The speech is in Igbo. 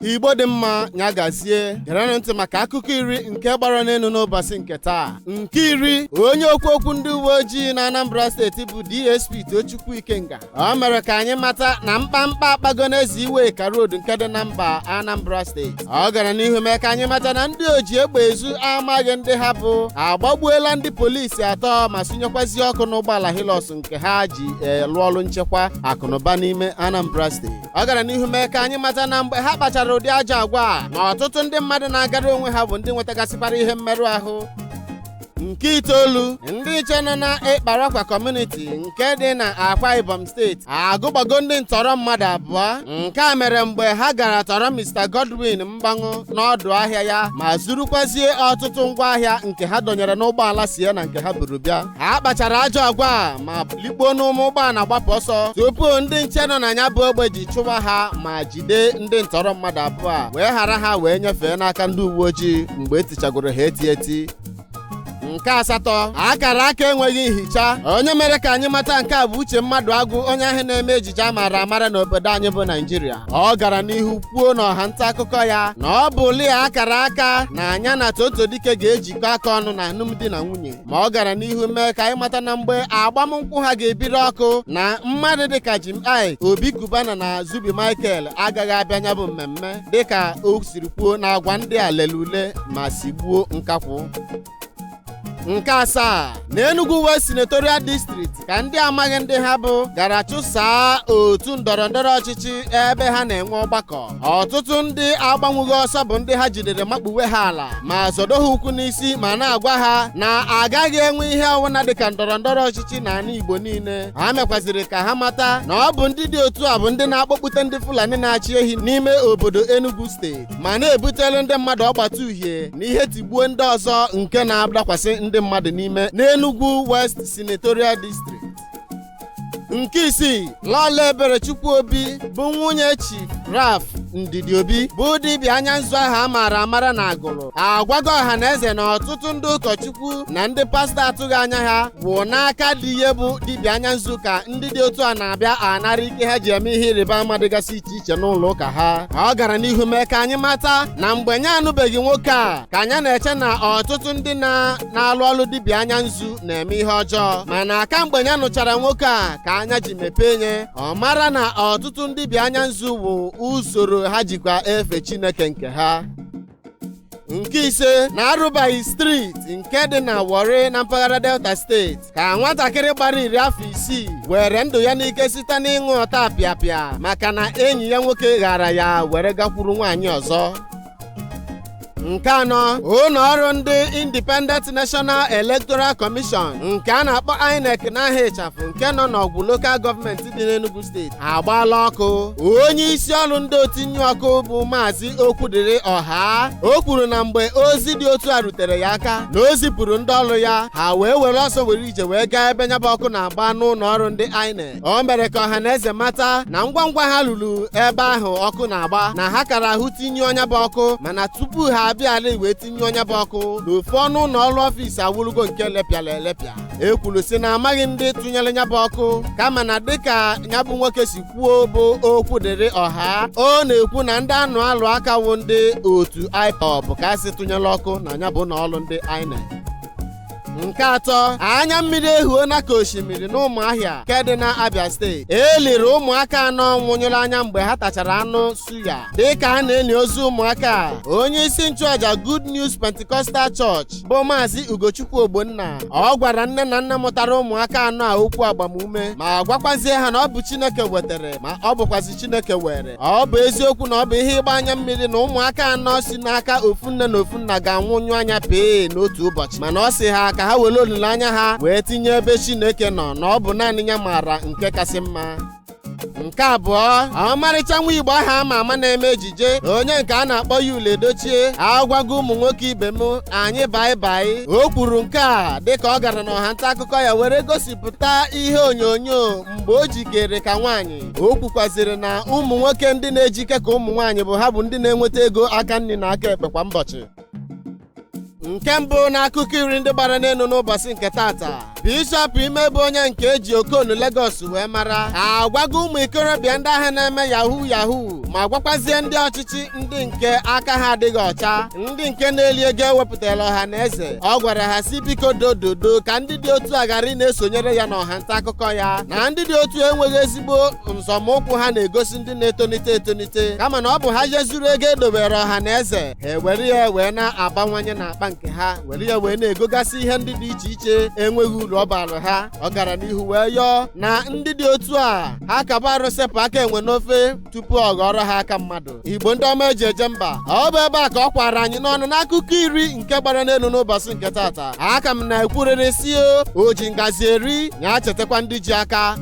Igbo dị mma, ya gazie. Gerenụ ntị maka akụkọ 10 nke gbara n'elu n'ụbọchị nke taa. Nke 10, onye okwu okwu ndị uwe ojii na Anambra Steeti bụ DSP Tochukwu Ikenga, o mere ka anyị mata na mkpamkpa akpago n'Eze Iweka Road nke dị na mba Anambra Steeti. Ọ gara n'ihu mee ka anyị mata na ndị oji egbe ezu amaghị ndị ha bụ agbagbuola ndị polisi 3 ma sunyekwazi ọkụ n'ụgbọala Hilux nke ha ji lụọ ọrụ nchekwa akụnụba n'ime Anambra Steeti. Ọ gara n'ihu mee ka anyị mata na mgbe ha kpachara ụdị ajọ agwa a, na ọtụtụ ndị mmadụ na-agara onwe ha bụ ndị nwetagasịkwara ihe mmerụ ahụ. Nke 9, ndị nche nọ na Ịkparakwa Community nke dị na Akwa Ibom Steeti agụgbago ndị ntọrọ mmadụ 2. Nke a mere mgbe ha gara tọrọ Mr. Godwin Mgbanwụ n'ọdụ ahịa ya ma zurukwazie ọtụtụ ngwaahịa nke ha dọnyere n'ụgbọala Sienna nke ha buru bịa. Ha kpachara ajọ agwa ma likpuo n'ụmụ ụgbọala gbapụ ọsọ tupu ndị nche nọ na ya bụ ogbe ji chụwa ha ma jide ndị ntọrọ mmadụ 2 a wee ghara ha wee nyefee n'aka ndị uwe ojii mgbe etichagoro ha eti eti. Nke 8, akara aka enweghị nhicha. Onye mere ka anyị mata nke a bụ Uche Mmadụ Agụ, onye ahụ na-eme ejije a maara amara n'obodo anyị bụ Naijiria. Ọ gara n'ihu kwuo n'ọha nta akụkọ ya na ọ bụ lia akara aka na anya na Tonto Dike ga-ejikọ aka ọnụ na alụmdi na nwunye. Ma ọ gara n'ihu mee ka anyị mata na mgbe agbamnkwụ ha ga-ebiri ọkụ na mmadụ dịka Jim Iyke, Obi Cubana na Zubi Michael agaghị abịa nya bụ mmemme, dịka o siri kwuo na agwa ndị a lele ule ma sigbuo nkakwụ. Nke 7, na Enugu West Senatorial District ka ndị amaghị ndị ha bụ gara chụsaa otu ndọrọ ndọrọ ọchịchị ebe ha na-enwe ọgbakọ. Ọtụtụ ndị agbanwughị ọsọ bụ ndị ha jidere makpuwe ha ala ma zọdo ha ụkwụ n'isi ma na-agwa ha na agaghị enwe ihe ọbụla dịka ndọrọ ndọrọ ọchịchị n'ala Igbo niile. Ha mekwaziri ka ha mata na ọ bụ ndị dị otu a bụ ndị na-akpọkpute ndị Fulani na-achị ehi n'ime obodo Enugu Steeti ma na-ebutelu ndị mmadụ ọgbata uhie na ihe tigbuo ndị ọzọ nke na-adakwasị ndị mmadụ n'ime n'Enugu West Senatorial District. Nke 6, Lọla Eberechukwu Obi bụ nwunye Chief Ralph Ndidi Obi bụ dibịa anya nzu ahụ a maara amara na Agụlụ agwago ọha na eze na ọtụtụ ndị ụkọchukwu na ndị pastọ atụghị anya ha bụ n'aka dị ihe bụ dibịa anya nzu ka ndị dị otu a na-abịa anara ike ha ji eme ihe ịrịba ama dịgasị iche iche n'ụlọ ụka ha. Ọ gara n'ihu mee ka anyị mata na mgbe ya anụbeghị nwoke a ka anya na-eche na ọtụtụ ndị na-alụ ọlụ dibịa anya nzu na-eme ihe ọjọọ, mana kamgbe ya nụchara nwoke a ka anya ji mepee nye, ọ mara na ọtụtụ ndị dibịa anya nzu bụ usoro ha jikwa efe Chineke nke ha. Nke 5, na Arụbaghị Street nke dị na Warri na mpaghara Delta Steeti ka nwatakịrị gbara 60 afọ were ndụ ya n'ike site n'ịṅụ ọta pịapịa maka na enyi ya nwoke ghara ya were gakwuru nwaanyị ọzọ. Nke 4, ụlọ ọrụ ndị Independent National Electoral Commission nke a na-akpọ INEC n'aha ịchafụ nke nọ n'Ọgwụ Local Gọọmenti dị n'Enugu Steeti agbaala ọkụ. Onye isi ọrụ ndị otinye ọkụ bụ Maazị Okwudiri Ọha o kwuru na mgbe ozi dị otu a rutere ya aka na o zipụrụ ndị ọrụ ya ha wee were ọsọ were ije wee gaa ebe nyaba ọkụ na-agba n'ụlọ ọrụ ndị INEC. O mere ka ọha na eze mata na ngwa ngwa ha ruru ebe ahụ ọkụ na-agba na ha kara ahụ tinye ọnya bụ ọkụ, mana tupu ha abịala wee tinye onye bụ ọkụ n'ofu ọnụ ụlọ ọrụ ọfịs awụrụgo nke lepịara elepịa. E kwuru sị na amaghị ndị tụnyere nya bụ ọkụ, kama na dịka nya bụ nwoke si kwuo bụ Okwudiri Ọha, ọ na-ekwu na ndị anụ alụ aka wụ ndị otu IPOB ka a sị tụnyere ọkụ na nya bụ ụlọ ọrụ ndị INEC. Nke 3, anya mmiri ehuona ka osimiri n'Ụmụahịa nke dị na Abia Steeti. E liri ụmụaka 4 nwụnyụrụ anya mgbe ha tachara anụ suya. Dịka a na-eli ozu ụmụaka, onye isi nchụaja Good News Pentecostal Church bụ Maazị Ugochukwu Ogbonna ọ gwara nne na nna mụtara ụmụaka 4 a okwu agbamume ma gwakwazie ha na ọ bụ Chineke wetere ma ọ bụkwazi Chineke were. Ọ bụ eziokwu na ọ bụ ihe ịgba anya mmiri na ụmụaka 4 si n'aka ofu nne na ofu nna ga-anwụnyụ anya pee n'otu ụbọchị, mana ọ sị ha ka ha were olileanya ha wee tinye ebe Chineke nọ na ọ bụ naanị ya maara nke kasị mma. Nke 2, ọmarịcha nwa Igbo ahụ ama ama na-eme ejije onye nke a na-akpọ Yul Edochie agwago ụmụ nwoke ibe m anyị bai. O kwuru nke a dịka ọ gara n'ọha nta akụkọ ya were gosipụta ihe onyonyo mgbe o jikere ka nwaanyị. O kwukwaziri na ụmụ nwoke ndị na-ejike ka ụmụ nwaanyị bụ ha bụ ndị na-enweta ego aka nri na aka ekpe kwa ụbọchị. Nke 1 n'akụkọ 10 ndị gbara n'elu n'ụbọchị nke tata. Bishọp Ime bụ onye nke eji Okonu Legọs wee mara agwago ụmụ ikorobịa ndị ahụ na-eme yahoo yahoo, ma gwakwazie ndị ọchịchị ndị nke aka ha adịghị ọcha, ndị nke na-eli ego ewepụtara ọha na eze. Ọ gwara ha si biko dododo ka ndị dị otu a ghara ị na-esonyere ya n'ọha nta akụkọ ya, na ndị dị otu enweghị ezigbo nzọmụkwụ ha na-egosi ndị na-etonite etonite, kama na ọ bụ ha jezuru ego edobere ọha na eze, ha ewere ya wee na-abawanye n'akpa nke ha, were ya wee na-egogasị ihe ndị dị iche iche enweghị uru ọ bara ha. Ọ gara n'ihu wee yọọ na ndị dị otu a ha kaba arụ sepụ aka enwe n'ofe tupu ọ ghọrọ ha aka mmadụ. Igbo ndị ọma eji eje mba, ọ bụ ebe a ka ọ kwara anyị n'ọnụ n'akụkọ 10 nke gbara n'elu n'ụbọchị nke taata. Aka m na-ekwurịrị si o ji ngazi eri ya chetakwa ndị ji aka.